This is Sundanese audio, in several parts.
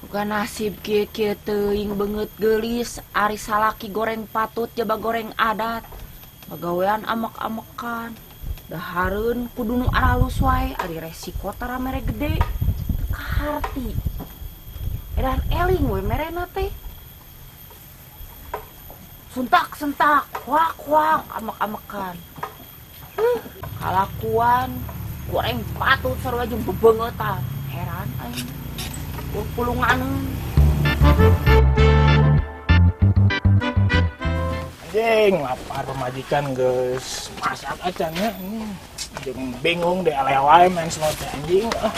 Bukan nasib kieu-kieu teuing beungeut geulis ari salaki goreng patut jaba goreng adat. Pagawean amek-amekan. Dahareun kudu nu aralus wae ari resiko tara mere gede. Teu kaharti. Edan eling we merena teh. Sentak-sentak, wak-wak, amek-amekan. Kalakuan goreng patut sarua jeung bebeungeutan. Heran aing. Pulungan. Anjing, lapar pemajikan geus masak acan nya. Jeung bingung deh aleh wae main slot anjing. Ah.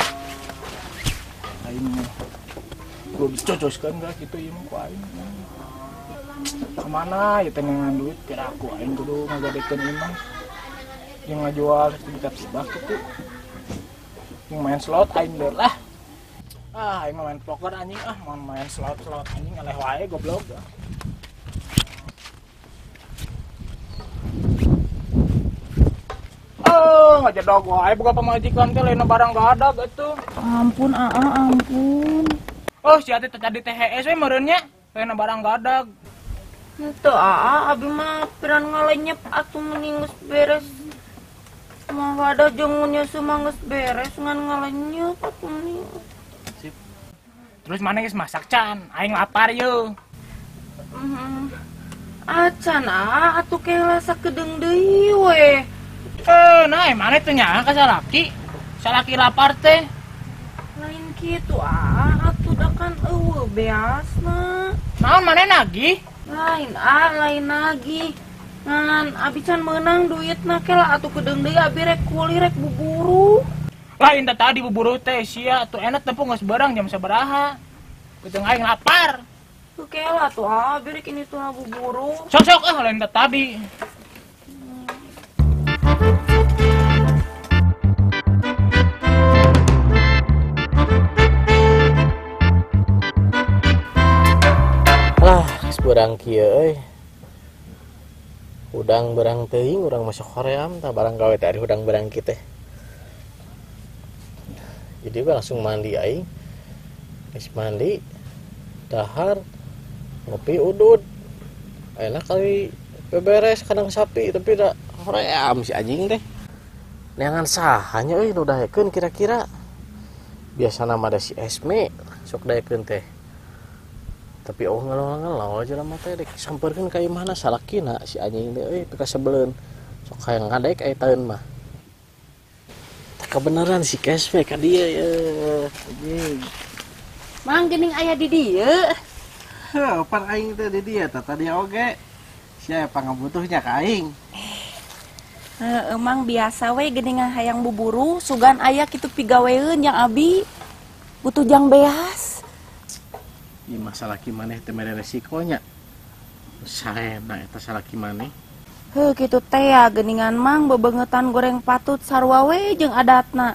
Aing kudu dicocoskeun geus kitu ieu mah ku aing. Kemana ya tenengan duit kira aku aing kudu ngagadekeun imah. Jeung ngajual sertifikat hibah kitu. Jeung main slot aing deh lah. Ah, aing main poker anjing ah, mau main slot-slot anjing eleh wae goblok. Oh, ngajedog wae boga pamajikan teh lain barang gak ada gitu. Ampun, aa, ampun. Oh, si ate tadi THS we meureun nya, lain barang gak ada. Henteu aa, abi mah piran ngalenyep atuh mending geus beres. Mah wadah jeung nyeuseuh mah geus beres ngan ngalenyep atuh mending. Terus mana geus masak can? Aing lapar yeuh. Acan ah atuh kela sakedeung deui we. Nah mana teh nya ka salaki? Salaki lapar teh. Lain kitu ah atuh da kan eueuh beasna. Naon maneh nagih? Lain ah, lain nagih. Ngan abi can meunang duitna kela atuh kedeung deui abi rek kuli rek buburu. Lain teh tadi buburu teh sia tuh enak tepung geus barang jam sabaraha. Kedeung aing lapar. Tuh kela tuh ah abi rek ini tuh buburu. Sok-sok ah lain teh tadi. Lah, geus beurang kieu euy. Hudang berang teuing urang masuk hoream tah barang gawe teh ari hudang berang kieu teh. Jadi gue langsung mandi aing. Geus mandi, dahar, ngopi udud. Enak kali beberes kandang sapi tapi da hoream si anjing teh. Neangan saha nya euy nu daekeun kira-kira. Biasana mah da si Esme sok daekeun teh. Tapi oh ngelol-ngelol jelema teh dek sampeurkeun ka imahna salakina si anjing teh euy pikasebeleun. Sok hayang ngadek aya taeun mah. Kebenaran si Kesme ka dieu ye. Anjing. Mang geuning aya di dieu. Heuh, pan aing teh di dieu tah tadi oge. Sia pangabutuhnya ka aing. Heuh, emang biasa we geuningan hayang buburu, sugan aya kitu pigaweun jang abi. Butuh jang beas. Ieu masalah salaki maneh teh mere resikonya. Saena eta salaki maneh. Heuh kitu teh ya geuningan mang bebeungetan goreng patut sarua we jeung adatna.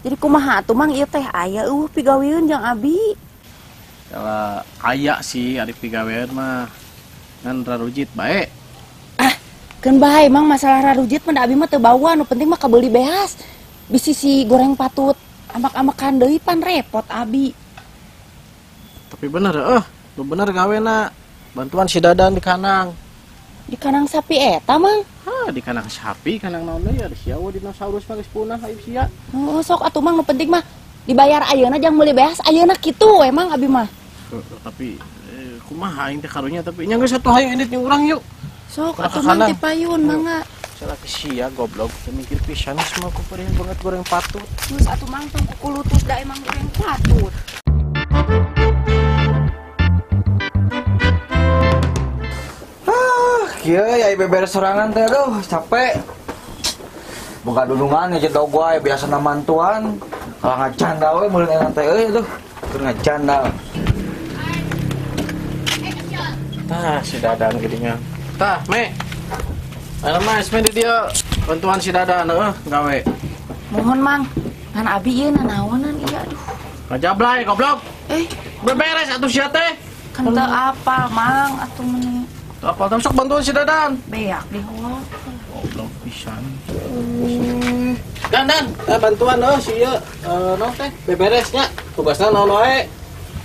Jadi kumaha atuh mang ieu teh aya eueuh pigaweun jang abi. Kalau aya sih ari pigaweun mah ngan rarujit bae. Ah, keun bae mang masalah rarujit mah da abi mah teu bawa nu penting mah kabeuli beas. Bisi si goreng patut amak-amakan deui pan repot abi. Tapi bener nu bener gawena bantuan si Dadan di kandang. Di kandang sapi eta mang? Hah, di kandang sapi, kandang naon deui ada sia we dinosaurus mah geus punah aib sia. Heeh, sok atuh mang nu penting mah dibayar ayeuna jang meuli beas ayeuna kitu we mang abi mah. Tapi kumaha aing teh karunya tapi nya geus atuh hayu indit jeung urang yuk. Sok atuh mang ti payun mangga. Salaki sia goblok teu mikir pisan semua ku perih banget goreng patut. Geus atuh mang tong kukulutus da emang goreng patut. Kieu ya beberes sorangan teh aduh capek. Boga dulungan ngejedog wae biasana mantuan. Kalau ngacanda we meureun enak teh euy aduh. Keur ngacanda. Tah si Dadan geuningan. Tah, Me. Aya mah Esme di dieu bantuan si Dadan heuh gawe. Mohon Mang, ngan abi ieu nanaonan ieu aduh. Ngajablay goblok. Beberes atuh sia teh. Kan teu apal Mang atuh meni. Apa sok bantuan si Dadan? Beak di hol. Goblok pisan. Dan, dan, bantuan si ieu naon teh beberesnya. Tugasna naon wae.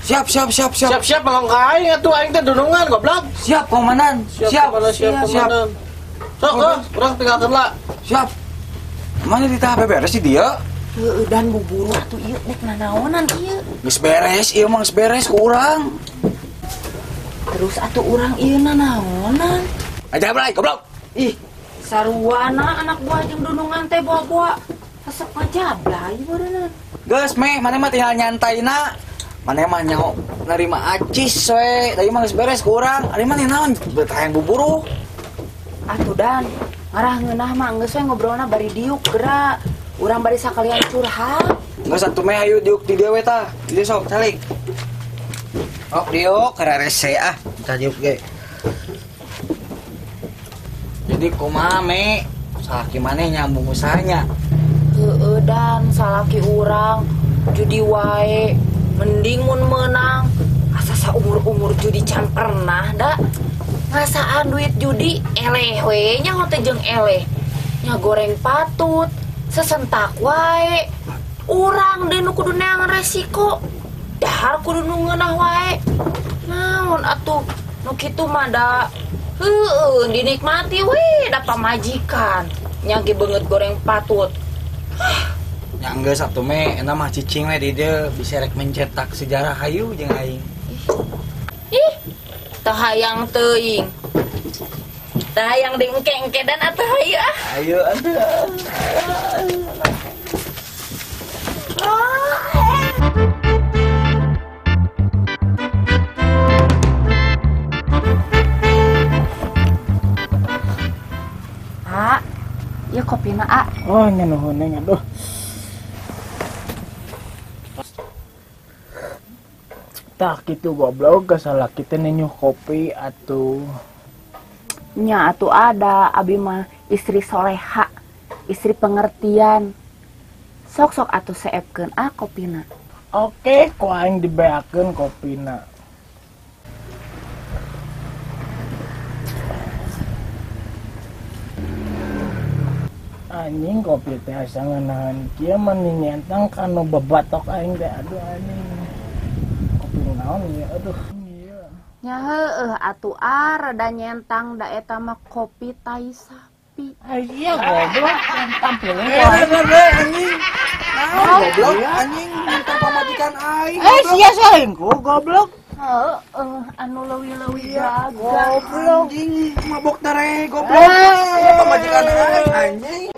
Siap siap siap siap. Siap siap melong ka aing atuh aing teh dunungan goblok. Siap komandan. Siap siap komandan. Sok urang tinggalkeun lah. Siap. Mana di tahap beres sih dia? Heueuh dan buburu atuh ieu nek nanaonan ieu. Geus beres ieu mah geus beres ku urang. Terus atuh urang ieu nanaonan? Aja bray goblok. Ih, saruana anak buah jeung dunungan teh bawa-bawa resep ngajablay beureuneuh. Geus meh, maneh mah tinggal nyantaina. Maneh mah nyaho nerima acis we, tadi mah geus beres ku urang. Ari maneh naon bertahan buburu. Atuh dan ngarah ngeunah mah geus we ngobrolna bari diuk geura. Urang bari sakalian curhat. Geus atuh meh hayu diuk di dieu we tah. Di dieu sok calik. Oh, diuk kararese ah, tah diuk ge. Jadi kumaha me? Salaki maneh nyambung usahanya. Heueuh dan salaki urang judi wae. Mending mun menang asa saumur-umur judi can pernah da ngasaan duit judi eleh we nya teh jeung eleh nya goreng patut sesentak wae urang deui nu kudu neangan resiko dahar kudu nu ngeunah wae naon atuh nu kitu mah da heueuh dinikmati we da pamajikan nya ge beungeut goreng patut. Ya geus atuh me, eta mah cicing we di dieu bisa rek mencetak sejarah hayu jeung aing. Ih, teu hayang teuing. Teu hayang diengke-engke dan atuh hayu ah. Hayu atuh. A, ieu kopina A. Oh, nya nuhun neng aduh. Tah kitu goblok geus salaki teh nenyuh kopi atuh. Nya atuh ada abi mah istri soleha, istri pengertian. Sok-sok atuh seepkeun ah kopina. Oke, ku aing dibeakeun kopina. Anjing kopi teh asa ngeunaheun kieu meni nyentang kanu bebatok aing teh aduh anjing. Naon ieu aduh. Nya heueuh atuh rada nyentang da eta mah kopi tai sapi. Iya goblok tampilnya. Anjing. Naon goblok anjing minta pamajikan aing. Sia selingkuh goblok. Heeh anu leuwih-leuwih gagah. Goblok anjing mabok dare goblok. Pamajikan aing anjing.